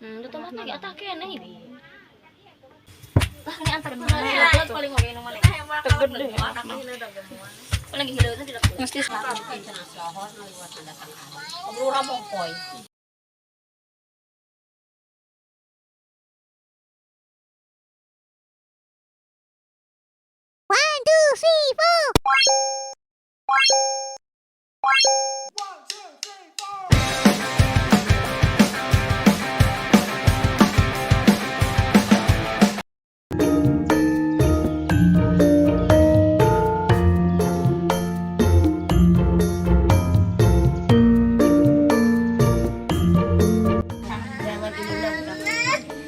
Tomat lagi atah kene ini. Lah ini antar paling oge nu mana. Tegede. Lagi hileuna tidak. Mesti One, two, three, four.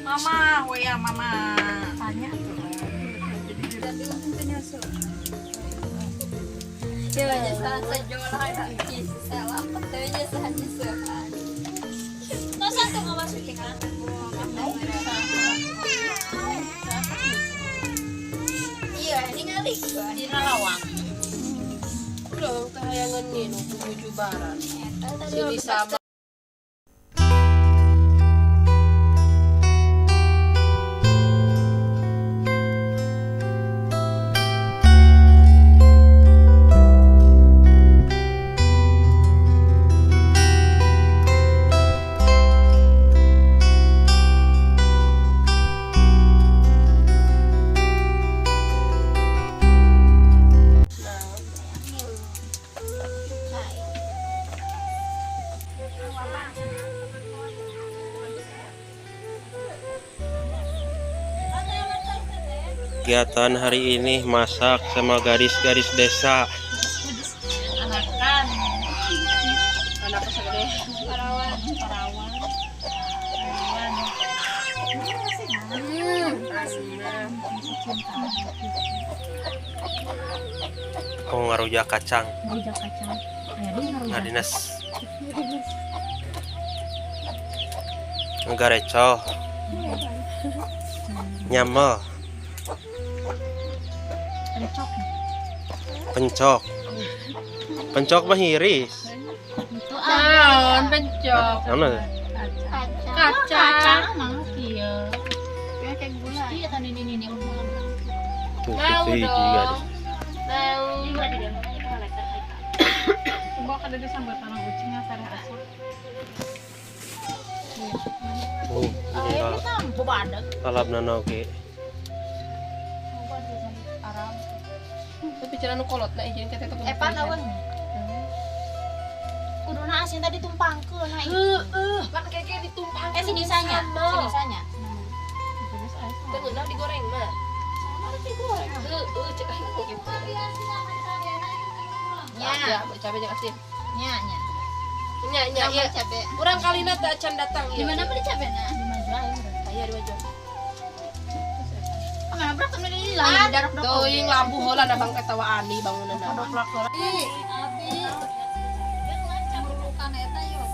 Mama, wea mama. Tanya. Iya, ini ngalik. Dina lawang. Udah kahayangan nih nu bujubaran. Sini sama. Kegiatan hari ini masak sama gadis-gadis desa. Anakan. Anak segede. Parawan, parawan. Aku ngarujak kacang. Ngarujak kacang. Ngadinas. Ngarecol. Nyamel. Pencok. Pencok. Pencok mah hiris. Itu Naon pencok. Naon? Kacang. Kacang mah kieu. Kayak gula. Iya kan ini ini. Tuh, Mau itu hiji dong. gadis. Mau. Coba kada disambal tanah ucingnya sareh asup. Oh, ini lalap nana oge. Tapi cara nu kolot na izin kita teh. Epan awan. Kuduna asin tadi tumpangkeun na itu. Heeh, kan keke ditumpangkeun. Sini sanya, sini sanya. Teu ngeunah digoreng mah. Digoreng. Heeh, cek aing gitu. Nya, Ya, cabe jeung asin. nya, nya. Nya nya Tambah ieu. cabe. Urang kalina teh acan datang ieu. Di mana beli cabe na? Di Majuan. Aya di Majuan. Mana berapa beli lah darah Teuing lampu heula da bang ketawa ani bangunan. Abi.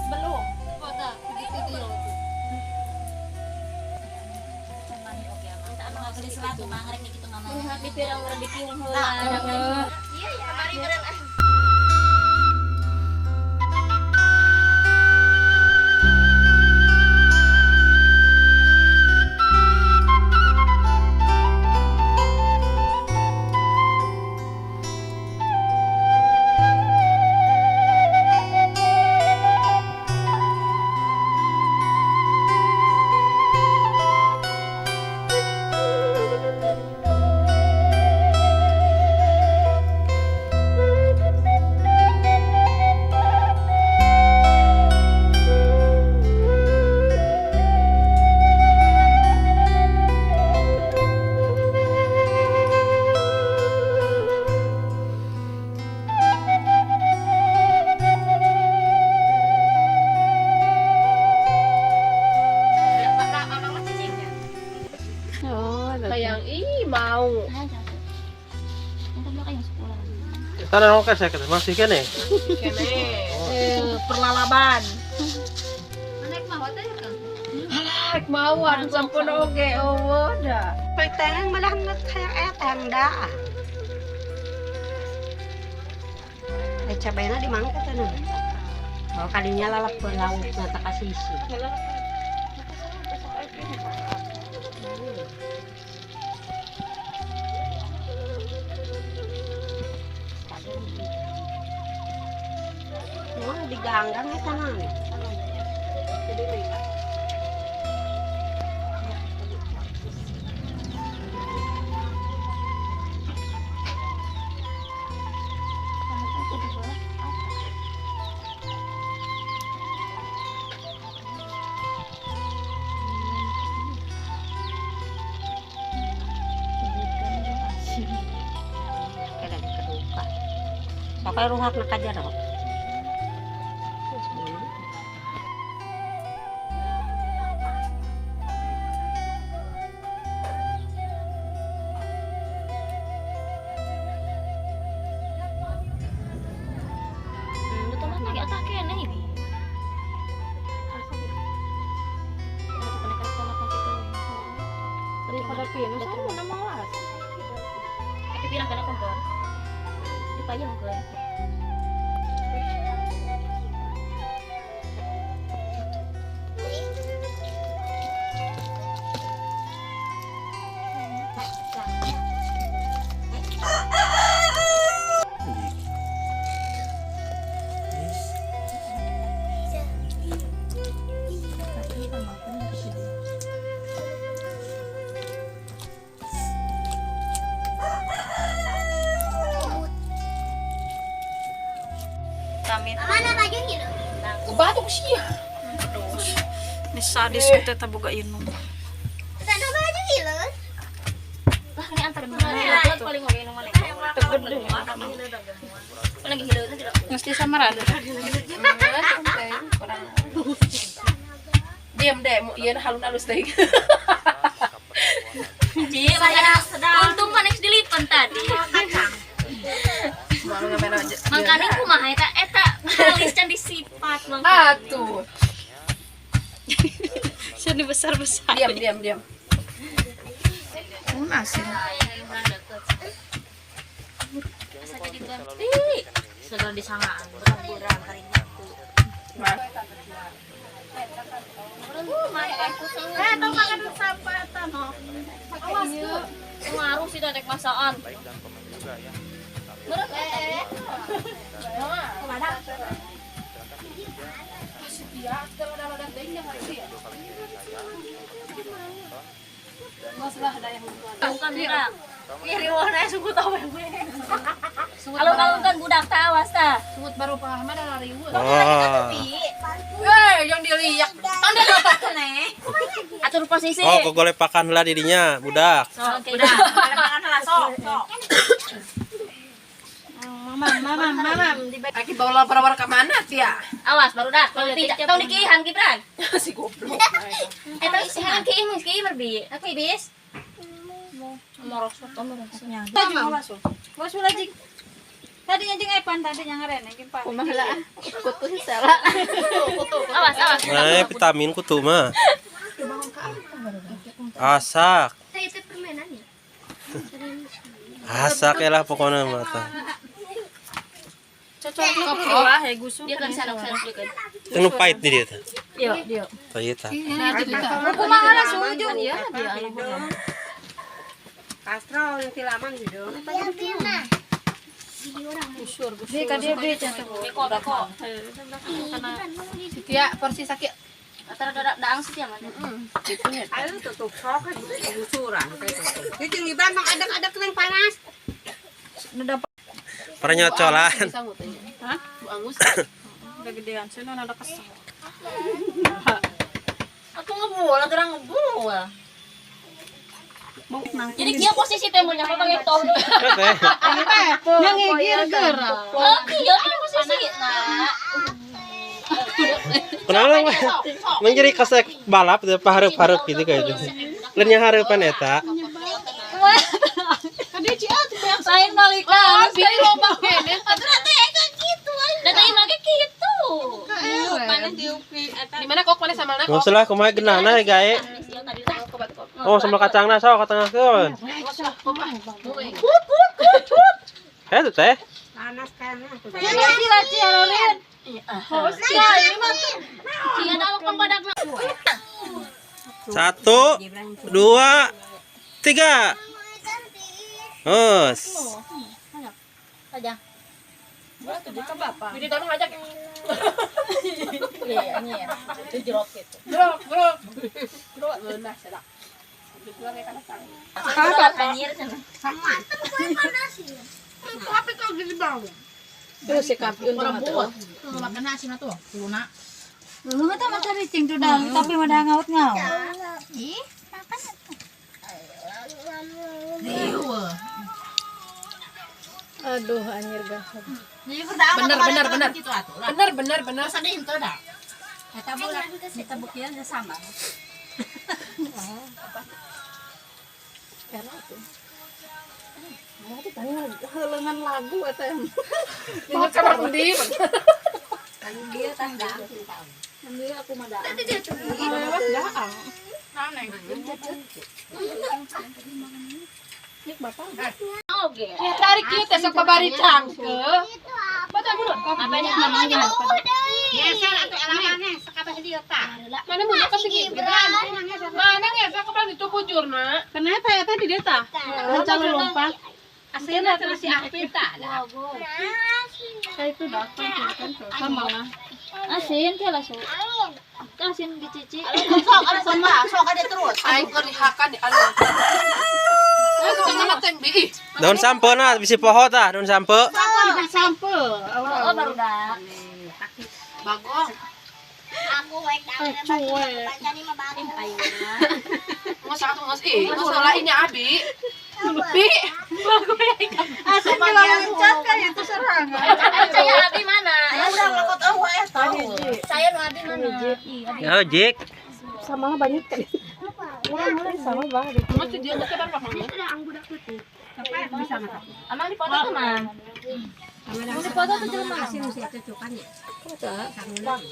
Belum. Di pirang urang dikiung heula. Iya ya, mari meureun ah. Hayang ih mau. Tanah oke saya masih kene. Kene. Perlalaban. Mana mah teh kan? Alah, mau aduh sampun oge eueuh da. Pagtangang malah kayak etang dah. Cabainya di mangka tuh. Oh kalinya lalap lauk na takasisi. Panggang eta mah. Pakai ruhak nak aja dong. Daripada pinus, aku mau malas. Itu bilang kana kompor. Dipayung kan. Mana bajunya? Batuk siya. Ni sadis ko teh tabuga inum. Sana baju gitu. Lah ini antar paling oge nu mana. Lagi hileuna tidak. Mesti sama rada. Diam deh, mau ieu halun alus deui. Untung mah next dilipen tadi. Mangkane kumaha eta eta halis can disipat mangkane. Atuh. Sini besar-besar. Diam, diam, diam. Mun asin. Asa jadi ganti. Segala disangaan. Eh, tong makan sampah eta no. Awas tuh. Pengaruh sih tarik masaan. Meureun eta. Bukan budak. Alun-alun kan budak tah awas tah. Sungut baru pengalaman ada riweuh. Wah. Eh, yang diliak. Atur posisi. Oh, gogolepakan lah dirinya, budak. Sok, budak. Mama, mama, mama. Aki bawa lapar-lapar ke mana Tia? Awas baru dah. Tong tong dikihan Gibran. Si goblok. Eta sihan kiih mah kiih berbi. Aku ibis. Bos lagi. Tadi anjing Epan tadi yang ngeren anjing Pan. Kumaha lah. Kutu salah. Awas, awas. Nah, vitamin kutu mah. Asak. Itu permainannya. Asak ya lah pokoknya mah tah. Cocok lah ya gusu. Dia kan sanok-sanok dia kan. Itu nu pahit nih dia tah. Iya, dia. Tah ieu tah. Kumaha lah sujud ya dia. Kastrol yang tilaman hidung. Dia ka dia dia cantik. Beko, beko. Tia porsi sakit. Antara dadak daang sih mana? Ayo tutup sok gusuran kayak tutup. Itu Gibran bang adek-adek yang panas. Pernyocolan. Hah? Bu Angus. Udah gedean sih ada kesel. Aku ngebul, gerang ngebul. Jadi kia posisi tembonya apa pakai toh. Teh. Yang ngegir gerak. Oh, iya kan posisi. Nah, Kenapa menjadi kasek balap teh pahareup-hareup gitu kayak itu. Lain yang hareupan eta. Lain balik lah. Tapi loba kene. dan tadi make gitu. Di mana kok mana sambalna Nggak usah lah kumaha geunahna ya gae. Oh, sambal kacangna sok katengahkeun. Eh tuh teh. Panas kayaknya. Cia ada awak pembadakna. 1 2 3. Hus. Aja. Widi tolong ngajak. Iya, ini ya. Itu jeruk gitu. Jeruk, jeruk. Jeruk ngeunah cenah. Anjir cenah. Tapi kalau gini bang. Terus si kapi untung atuh. Makan nasi na tuh, kuluna. Lu mah mata ricing tuh dah, tapi mah dah ngaut-ngaut. Ih, makan atuh. Aduh, anjir gasap. Bener bener bener. Bener bener bener. Eta bulan kita buktian sama. Heuleungan lagu eta yang. Mau kamar mandi. Dia tangga. Ambil aku mah dah. Lewat daang. Oke. Ya tarik kieu teh sok babari cangke. Baca mulut. Apanya namanya? Mana mulut ka segi? Mana ngesak ka itu bujurna. Kenapa ya tadi dia tah? Rencana lompat. Aslinya terus si Apit tah. Saya itu datang kan sama lah. Asin teh lah su. Asin dicuci. Sok ada sama, sok ada terus. Aing keur dihakan di anu. Aing sama tembi. Daun sampe nah bisi poho tah daun sampe. Sampe. Oh, baru dah. Bagong. Aku wek Cuek. baca ni mah bagus. Nggak satu nggak ih, nggak salah ini Abi. Bi, Asin kalau loncat kan itu serangan. Saya Abi mana? Udah lakot eueuh eta. Saya nu Abi mana? Ih, Abi. Ya Jik. Sama banyak kan. Sama banget. nggak sih dia nggak sabar makan. Amang dipoto tuh mah. Mau dipoto tuh jelema.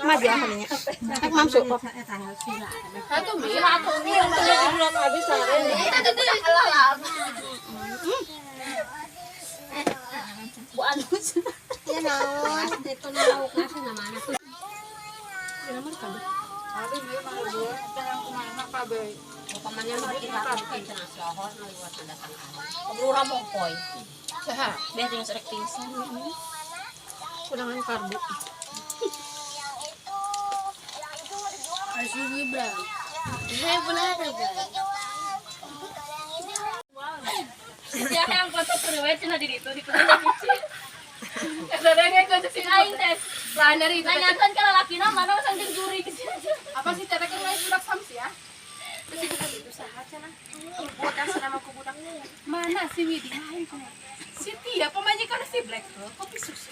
Mas ya hanya. Masuk kok. Satu mi, Bu Anus. Ya naon. Aurora mongkoy. sehat. Biar jeung serek pingsan. Kurangan karbo. Ya yang foto priwet cenah di ditu di kudu Sadangnya ke sini. Aing teh. Lain dari itu. Nanyakan ka lalakina mana saking juri ke sini. Apa sih teteh kan lain budak samsi ya? Terus ibu kan itu saha cenah. Budak sama ku budak. Mana si Widi lain kok. Si Tia pemajikan si Black tuh kopi susu.